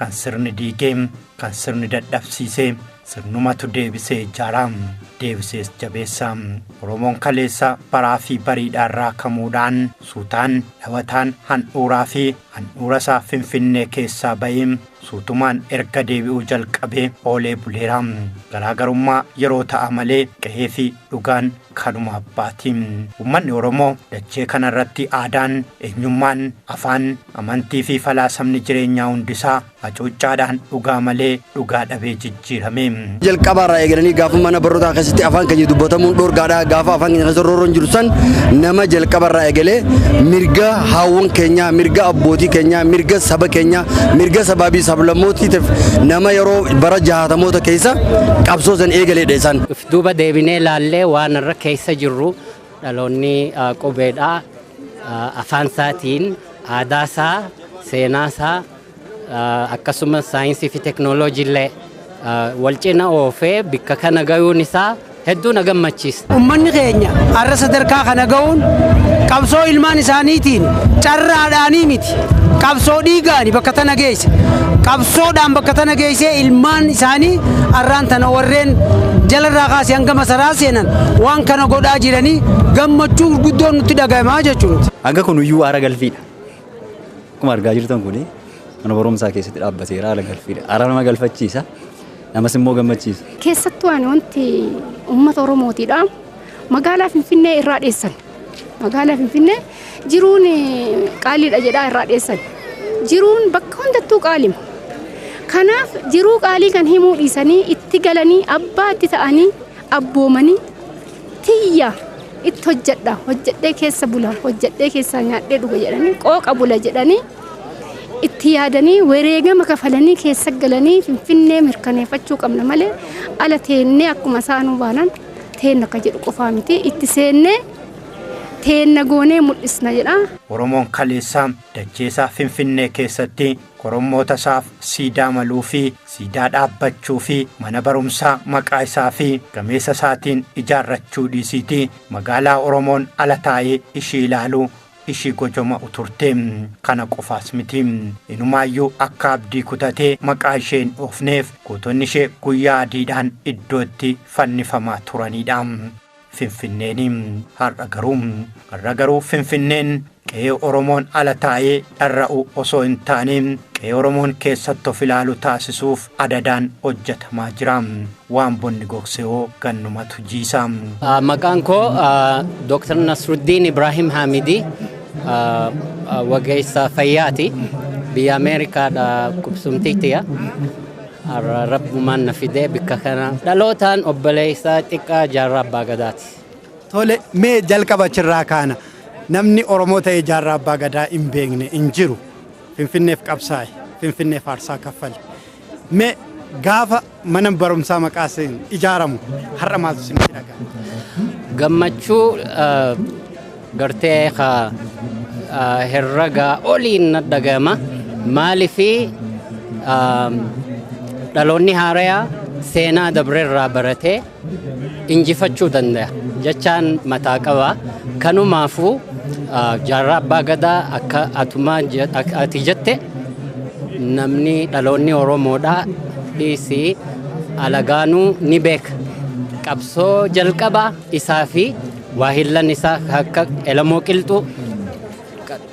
Kan sirni diigee, kan sirni dadhabsiisee, sirnumatu deebisee ijaara, deebisees jabeessa. Oromoon kaleessa baraa fi bariidhaan raakamuudhaan suutaan dhawataan handhuuraa fi handhuura isaa Finfinnee keessaa ba'ee suutumaan erga deebi'uu jalqabee oolee buleera. Garaagarummaa yeroo ta'a malee qe'ee fi dhugaan kanuma abbaati. Uummanni Oromoo dachee kanarratti aadaan, eenyummaan, afaan, amantii fi falaasamni jireenyaa hundisaa hacuuccaadhaan dhugaa malee dhugaa dhabee jijjiirame. Jalqaba irraa eegalanii gaafa mana barnootaa keessatti afaan keenya dubbatamuun dhoorgaadha. Gaafa afaan keenya keessa roorroon jiru san nama jalqaba irraa eegalee mirga haawwan keenyaa, mirga abbootii keenyaa, mirga saba keenyaa, mirga sabaa fi sablammootiitiif nama yeroo bara jaatamoota keessa qabsoo san eegaleedha isaan. If duuba deebinee ilaallee waan irra keessa jirru dhaloonni qubeedha. Afaan isaatiin aadaa isaa, seenaa isaa, akkasumas saayinsii fi teeknooloojii illee wal cina oofee bikka kana gayuun isaa hedduu na gammachiisa. Uummanni keenya har'a sadarkaa kana ga'uun qabsoo ilmaan isaaniitiin carraadhaanii miti. Qabsoo dhiigaani bakka tana geesse. Qabsoodhaan bakka tana geessee ilmaan isaanii har'aan tana warreen jalarraa kaasee hanga masaraa seenan waan kana godhaa jiranii gammachuu gurguddoon nutti dhagahamaa jechuudha. Hanga kun iyyuu aara galfiidha. Akkuma argaa jirtan kuni mana barumsaa keessatti dhaabbateera, haala galfiidha. Aara nama galfachiisa. Namas immoo gammachiisa. Keessattuu ani wanti uummata Oromootiidha. Magaalaa Finfinnee irraa dheessan. Magaalaa Finfinnee jiruun qaaliidha jedhaa irraa dheessan. Jiruun bakka hundattuu qaalima. Kanaaf jiruu qaalii kan himuu dhiisanii itti galanii abbaa itti ta'anii abboomanii tiyya itti hojjedha, hojjedhee keessa bula, hojjedhee keessaa nyaadhee dhuga jedhanii qooqa bula jedhanii itti yaadanii wareegama kafalanii keessa galanii Finfinnee mirkaneeffachuu qabna malee ala teennee akkuma isaanuu baanan teenna akka jedhu qofaa miti, itti seennee teenna goonee mul'isna jedha. Oromoon kaleessa dacheesaa Finfinnee keessatti korommoota isaaf siidaa maluu fi siidaa dhaabbachuu fi mana barumsaa maqaa isaa fi gameessa isaatiin ijaarrachuu dhiisiiti magaalaa Oromoon ala taa'ee ishii ilaalu ishii gojoma uturte. Kana qofaas miti, inumaayyuu akka abdii kutatee maqaa ishee hin dhoofneef gootonni ishee guyyaa adiidhaan iddoo itti fannifamaa turanidha. Finfinneen har'a garuu Finfinneen qe'ee Oromoon ala taa'ee dharra'u osoo hin taane qe'ee Oromoon keessatti of ilaalu taasisuuf adadaan hojjetamaa jira. Waan bonni gogsee hoo gannumatu jiisa. Maqaan koo Dr. Nasruddin Ibrahim Hamidi, ogeessa fayyaati. Biyya Ameerikaadha qubsumtiitiya. Har'a rabbumaan na fidee bikka kana dhalootaan obboleessa xiqqaa Jaarraa Abbaa Gadaati. Tole, mee jalqaba achirraa kaana. Namni Oromoo ta'e Jaarraa Abbaa Gadaa hin beekne hin jiru. Finfinneef qabsaa'e, Finfinneef aarsaa kaffale. Mee gaafa mana barumsaa maqaa iseen ijaaramu har'a maaltu isinitti dhaga'ama? Gammachuu gartee herregaa oliin na dhaga'ama. Maaliifi dhaloonni haarayaa seenaa dabreerraa baratee injifachuu danda'a jechaan mataa qaba. Kanumaafuu Jaarraa Abbaa Gadaa akka atumaa ati jette namni dhaloonni Oromoodhaa dhiisii alagaanuu ni beeka. Qabsoo jalqabaa isaa fi waahillan isaa akka Elamoo Qilxuu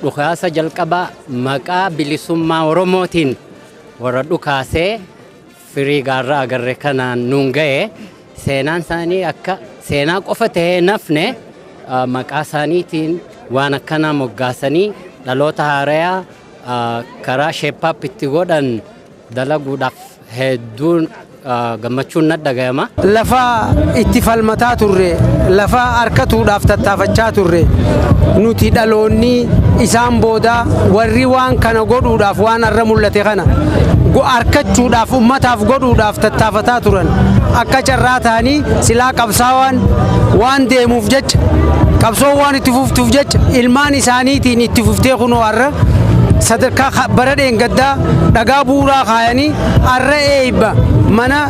dhukaasa jalqabaa maqaa bilisummaa Oromootiin warra dhukaasee firii gaarraa agarre kanaan nuun ga'e. Seenaan isaanii akka seenaa qofa ta'ee nafne, maqaa isaaniitiin waan akkanaa moggaasanii dhaloota haarayaa karaa shape up itti godhan dalaguudhaaf hedduun gammachuun na dhagayama. Lafa itti falmataa turre, lafa harkatuudhaaf tattaafachaa turre, nuti dhaloonni isaan booda warri waan kana godhuudhaaf, waan har'a mul'ate kana harkachuudhaaf ummataaf godhuudhaaf tattaafataa turan akka carraa ta'anii silaa qabsaawaan waan deemuuf jecha, qabsoon waan itti fuftuuf jecha, ilmaan isaaniitiin itti fuftee kunoo har'a sadarkaa bara dheengaddaa dhagaa bu'uuraa kaayanii har'a eebba mana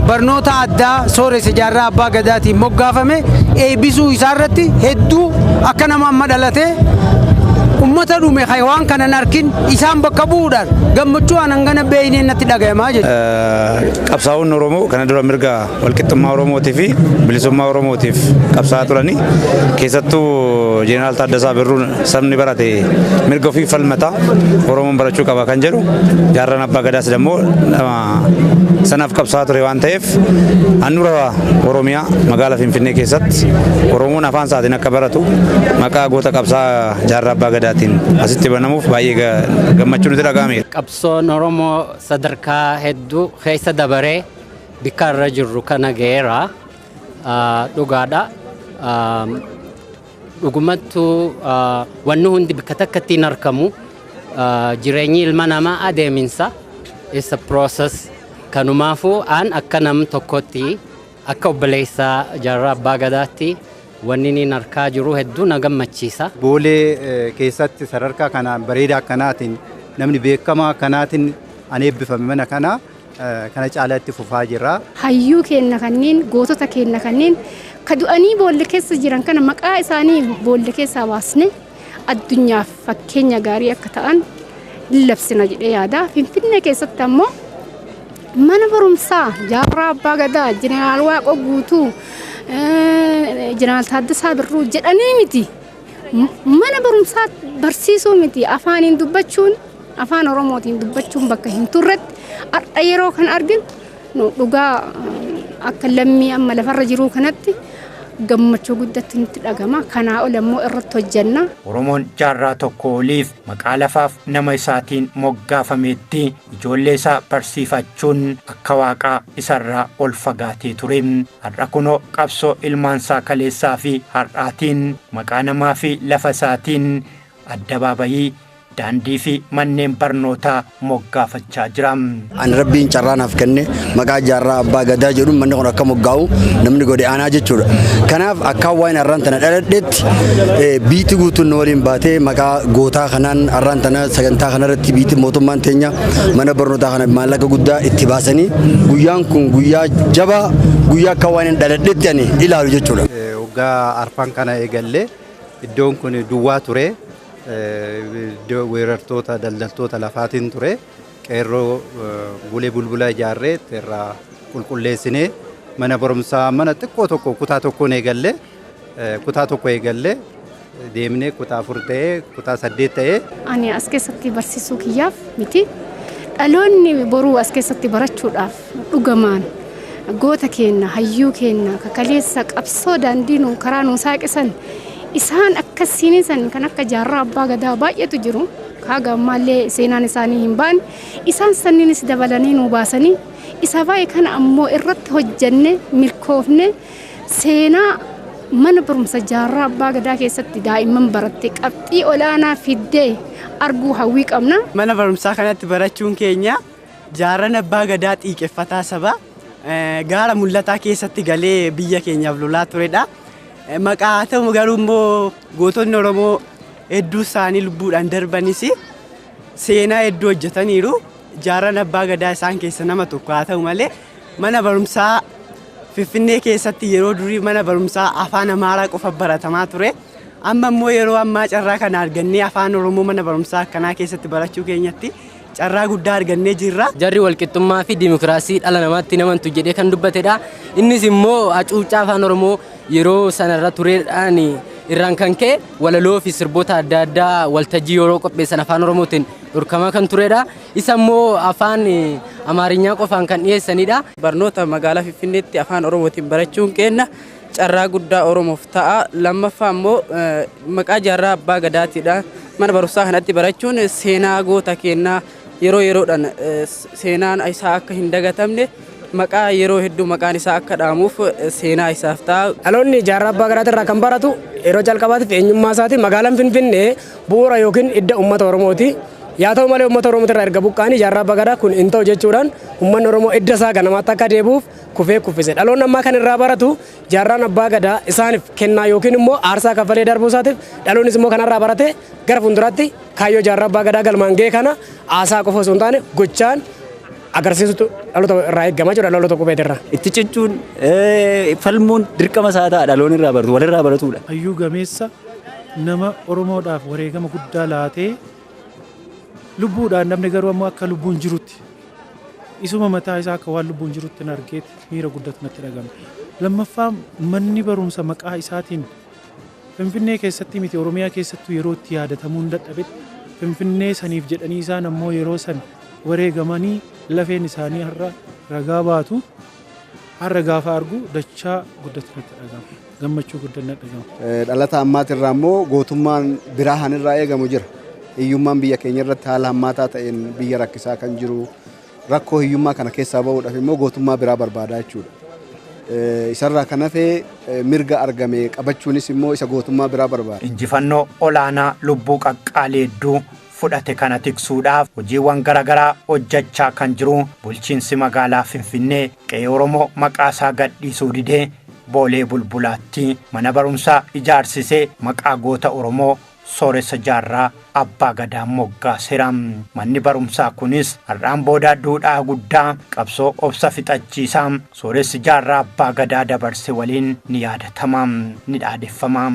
barnoota addaa Sooressa Jaarraa Abbaa Gadaatiin moggaafame eebbisuu isaarratti hedduu akka nama amma dhalatee Ummata dhume waan kana hin arkin isaan bakka bu'uudhaan gammachuu aan hangana beeynee natti dhagayamaa jechuudha. Qabsaa'onni Oromoo kana dura mirga walqixxummaa Oromootii fi bilisummaa Oromootiif qabsaa'aa turani. Keessattuu Jeneraal Taaddasaa Birruun sabni barate mirga ofii falmata, Oromoon barachuu qaba kan jedhu, Jaarraan Abbaa Gadaas immoo sanaaf qabsaa'aa ture waan ta'eef, handhuura Oromiyaa magaalaa Finfinnee keessatti Oromoon afaan isaatiin akka baratu maqaa goota qabsaa'aa Jaarraa Abbaa Gadaatiin asitti banamuuf baay'ee gammachuu nutti dhaga'ameera. Qabsoon Oromoo sadarkaa hedduu keessa dabaree bikka irra jirru kana ga'eera. Dhugaadha. Dhugumattuu wanni hundi bikka takkatti hin argamu. Jireenyi ilma namaa adeeminsa. It's a process. Kanumaafuu aan akka nam tokkotti, akka obboleessaa Jaarraa Abbaa Gadaatti, wanni inni harkaa jiru hedduu na gammachiisa. Boolee keessatti sadarkaa kanaan bareedaa akkanaatiin, namni beekamaa akkanaatiin an eebbifame mana kana kana caalaatti fufaa jira. Hayyuu keenya kanneen, gootota keenya kanneen ka du'anii boolla keessa jiran kana maqaa isaanii boolla keessaa baasne addunyaaf fakkeenya gaarii akka ta'an labsina jedhee yaada. Finfinnee keessatti ammoo mana barumsaa Jaarraa Abbaa Gadaa, Jeneraal Waaqoo Guutuu, Jeneraal Taaddasaa Birruu jedhanii miti. Mana barumsaa barsiisuu miti, afaaniin dubbachuun, afaan Oromootiin dubbachuun bakka hin turretti har'a yeroo kan arginu nu dhugaa akka lammii amma lafarra jiruu kanatti gammachuu guddatti nutti dhagama. Kanaa ol ammoo irratti hojjenna. Oromoon jaarraa tokko oliif maqaa lafaaf nama isaatiin moggaafametti ijoollee isaa barsiifachuun akka waaqaa isarraa ol fagaatee ture. Har'a kunoo qabsoo ilmaansaa kaleessaa fi har'aatiin maqaa namaa fi lafa isaatiin addabaabayii, daandii fi manneen barnootaa moggaafachaa jira. Ani Rabbiin carraa naaf kenne maqaa Jaarraa Abbaa Gadaa jedhuun manni kun akka moggaa'u namni godhe aanaa jechuudha. Kanaaf akka waan har'aan tana dhaladhetti biitti guutuun nu waliin baatee maqaa gootaa kanaan har'aan tana sagantaa kanarratti biitti mootummaan teenya mana barnootaa kana maallaqa guddaa itti baasanii, guyyaan kun guyyaa jabaa, guyyaa akka waan hin dhaladhetti ani ilaalu jechuudha. Waggaa arfan kana eegallee iddoon kun duwwaa ture. Iddoo weerartoota daldaltoota lafaatiin ture. Qeerroo bulee bulbula ijaarree irraa qulqulleessinee mana barumsaa mana xiqqoo tokko kutaa tokkoon eegallee, kutaa tokko eegallee deemnee kutaa 4 ta'ee, kutaa 8 ta'ee. Ani as keessatti barsiisuu kiyyaaf miti. Dhaloonni boruu as keessatti barachuudhaaf dhugamaan goota keenya, hayyuu keenya kakaleessa qabsoo daandii nu karaa nu saaqisan, isaan akkasiin san kan akka Jaarraa Abbaa Gadaa baay'eetu jiru. Haga ammaallee seenaan isaanii hin baane, isaan sanniinis dabalanii nu baasanii isa baay'ee kana ammoo irratti hojjenne milkoofne seenaa mana barumsa Jaarraa Abbaa Gadaa keessatti daa'imman baratte qabxii olaanaa fiddee arguu hawwii qabna. Mana barumsaa kanatti barachuun keenya Jaarran Abbaa Gadaa xiiqeffataa saba gaara mul'ataa keessatti galee biyya keenyaaf lolaa turedha. Maqaa haa ta'u garuu immoo gootonni Oromoo hedduu isaanii lubbuudhaan darbanis seenaa hedduu hojjetaniiru. Jaarran Abbaa Gadaa isaan keessa nama tokko. Haa ta'u malee mana barumsaa Finfinnee keessatti yeroo durii mana barumsaa afaan Amaaraa qofa baratamaa ture. Amma immoo yeroo ammaa carraa kana argannee afaan Oromoo mana barumsaa akkanaa keessatti barachuu keenyatti carraa guddaa argannee jirra. Jarri walqixxummaa fi dimokiraasii dhala namaatti namantu jedhee kan dubbatedha. Innis immoo hacuuccaa afaan Oromoo yeroo sanarra tureedhaan irraan kan ka'e walaloo fi sirboota adda addaa waltajjii yeroo qopheessan afaan Oromootiin dhorkamaa kan turedha. Isa immoo afaan Amaarinyaa qofaan kan dhiyeessanidha. Barnoota magaalaa Finfinneetti afaan Oromootiin barachuun keenya carraa guddaa Oromoof ta'a. Lammaffaa immoo maqaa Jaarraa Abbaa Gadaatiidha. Mana barumsaa kanatti barachuun seenaa goota keenyaa yeroo yeroodhaan seenaan isaa akka hin dagatamne, maqaa yeroo hedduu maqaan isaa akka dhaamuuf seenaa isaaf ta'a. Dhaloonni Jaarraa Abbaa Gadaatirraa kan baratu yeroo jalqabaatiif eenyummaa isaati. Magaalaan Finfinnee bu'uura yookiin idda uummata Oromooti. Yaa ta'u malee uummata Oromootirraa erga buqqaanii Jaarraa Abbaa Gadaa kun hin ta'u jechuudhaan uummanni Oromoo idda isaa ganamaatti akka deebi'uuf kufee kuffise. Dhaloonni ammaa kan irraa baratu Jaarraan Abbaa Gadaa isaaniif kennaa yookiin immoo aarsaa kaffalee darbuu isaatiif, dhaloonnis immoo kanarraa barate gara fuulduraatti kaayyoo Jaarraa Abbaa Gadaa galmaan ga'e kana haasaa qofa osoo hin taane gochaan agarsiisutu dhaloota irraa eeggamaa jira, dhaloota qubeetirraa. Itti cichuun, falmuun dirqama isaa ta'a, dhaloonni irraa baratu, walirraa baratudha. Hayyuu gameessa Nama Oromoodhaaf wareegama guddaa laatee lubbuudhaan namni garuu ammoo akka lubbuun jirutti isuma mataa isaa akka waan lubbuun jirutti hin argeet miira guddatu natti dhagahama. Lammaffaa, manni barumsa maqaa isaatiin Finfinnee keessatti miti, Oromiyaa keessattuu yeroo itti yaadatamuu hin dadhabetti, Finfinnee saniif jedhanii isaan ammoo yeroo san wareegamanii lafeen isaanii har'a ragaa baatu har'a gaafa argu dachaa guddatu natti dhagahama. Gammachuu guddaan natti dhagahama. Dhalata ammaatirraa immoo gootummaan biraa hanirraa eegamu jira. Hiyyummaan biyya keenya irratti haala hammaataa ta'een biyya rakkisaa kan jiru, rakkoo hiyyummaa kana keessaa bahuudhaaf immoo gootummaa biraa barbaadaa jechuudha. Isarraa kan hafe mirga argame qabachuunis immoo isa gootummaa biraa barbaada. Injifannoo olaanaa lubbuu qaqqaalii hedduu fudhate kana tiksuudhaaf hojiiwwan garaagaraa hojjechaa kan jiru bulchiinsi magaalaa Finfinnee qe'ee Oromoo maqaa isaa gadhiisuu didee Boolee Bulbulaatti mana barumsaa ijaarsisee maqaa goota Oromoo Sooressa Jaarraa Abbaa Gadaa moggaaseera. Manni barumsaa kunis har'aan booda duudhaa guddaa qabsoo obsa fixachiisaa Sooressi Jaarraa Abbaa Gadaa dabarse waliin ni yaadatama, ni dhaadeffama.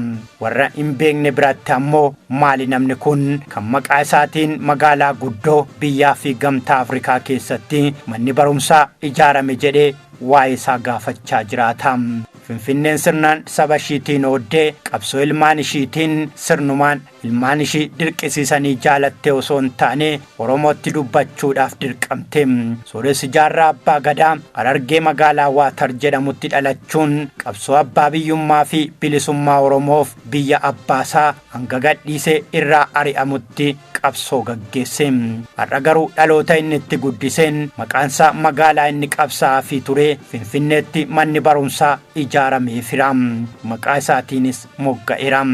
Warra hin beekne biratti ammoo maali namni kun kan maqaa isaatiin magaalaa guddoo biyyaa fi gamtaa Afrikaa keessatti manni barumsaa ijaarame jedhee waa'ee isaa gaafachaa jiraata. Finfinneen sirnaan saba ishiitiin ooddee qabsoo ilmaan ishiitiin sirnumaan ilmaan ishii dirqisiisanii jaalattee osoo hin taane Oromootti dubbachuudhaaf dirqamte. Sooressi Jaarraa Abbaa Gadaa Harargee magaalaa Waatar jedhamutti dhalachuun qabsoo abbaa biyyummaa fi bilisummaa Oromoof biyya abbaasaa hanga gadhiisee irraa ari'amutti qabsoo gaggeesse. Har'a garuu dhaloota inni itti guddiseen maqaansaa magaalaa inni qabsaa'aa fi ture Finfinneetti manni barumsaa ijaarameefira. Maqaa isaatiinis mogga'eera.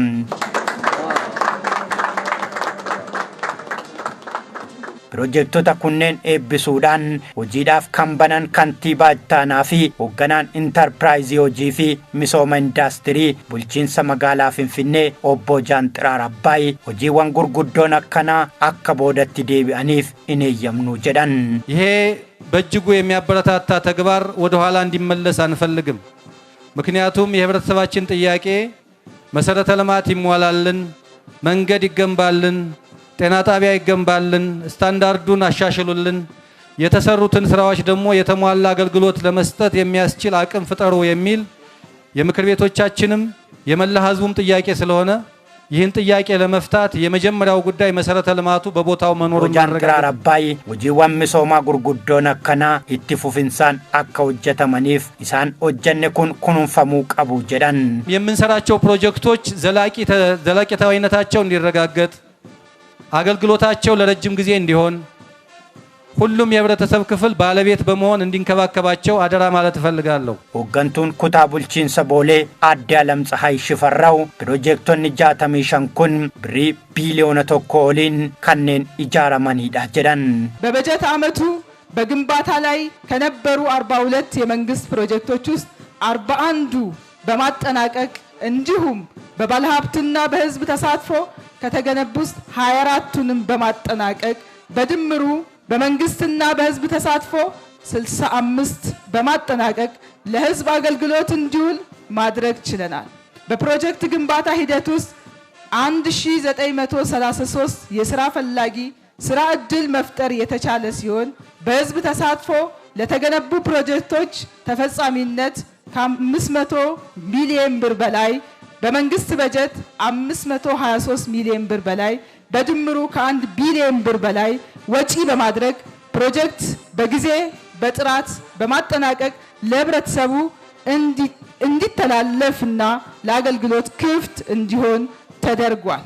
Piroojektota kunneen eebbisuudhaan hojiidhaaf kan banan kantiibaa ittaanaa fi hoogganaan intarpiraayizii hojii fi misooma indaastirii bulchiinsa magaalaa Finfinnee obbo Jaanxiraar Abbaay hojiiwwan gurguddoon akkanaa akka boodatti deebi'aniif hin eeyyamnu jedhan. ይሄ በእጅጉ የሚያበረታታ ተግባር ወደ ኋላ እንዲመለስ አንፈልግም። ምክንያቱም የህብረተሰባችን ጥያቄ መሰረተ ልማት ይሟላልን፣ መንገድ ይገንባልን፣ ጤና ጣቢያ ይገንባልን፣ ስታንዳርዱን አሻሽሉልን፣ የተሰሩትን ስራዎች ደግሞ የተሟላ አገልግሎት ለመስጠት የሚያስችል አቅም ፍጠሩ የሚል የምክር ቤቶቻችንም የመላ ህዝቡም ጥያቄ ስለሆነ ይህን ጥያቄ ለመፍታት የመጀመሪያው ጉዳይ መሰረተ ልማቱ በቦታው መኖሩን Jaanxiraar Abbaay hojiiwwan misoomaa gurguddoon akkanaa itti fufinsaan akka hojjetamaniif isaan hojjenne kun kunuunfamuu qabu jedhan. የምንሰራቸው ፕሮጀክቶች ዘላቂታዊነታቸው እንዲረጋገጥ፣ አገልግሎታቸው ለረጅም ጊዜ እንዲሆን፣ ሁሉም የህብረተሰብ ክፍል ባለቤት በመሆን እንዲንከባከባቸው አደራ ማለት እፈልጋለሁ። Hooggantuun kutaa bulchiinsa Boolee Aadde Alam Tsahaay Shifarraw piroojektonni 65 kun birrii biiliyoona 1 oliin kanneen ijaaramanidha jedhan. በበጀት ዓመቱ በግንባታ ላይ ከነበሩ 42 የመንግስት ፕሮጀክቶች ውስጥ 41ዱ በማጠናቀቅ እንዲሁም በባለሀብትና በህዝብ ተሳትፎ ከተገነቡ ውስጥ 24ቱንም በማጠናቀቅ በድምሩ በመንግስትና በህዝብ ተሳትፎ 65 በማጠናቀቅ ለህዝብ አገልግሎት እንዲውል ማድረግ ችለናል። በፕሮጀክት ግንባታ ሂደት ውስጥ 1933 የስራ ፈላጊ ስራ እድል መፍጠር የተቻለ ሲሆን በህዝብ ተሳትፎ ለተገነቡ ፕሮጀክቶች ተፈጻሚነት ከ500 ሚሊዮን ብር በላይ፣ በመንግስት በጀት 523 ሚሊዮን ብር በላይ፣ በድምሩ ከ1 ቢሊዮን ብር በላይ ወጪ በማድረግ ፕሮጀክት በጊዜ በጥራት በማጠናቀቅ ለህብረተሰቡ እንዲተላለፍና ለአገልግሎት ክፍት እንዲሆን ተደርጓል።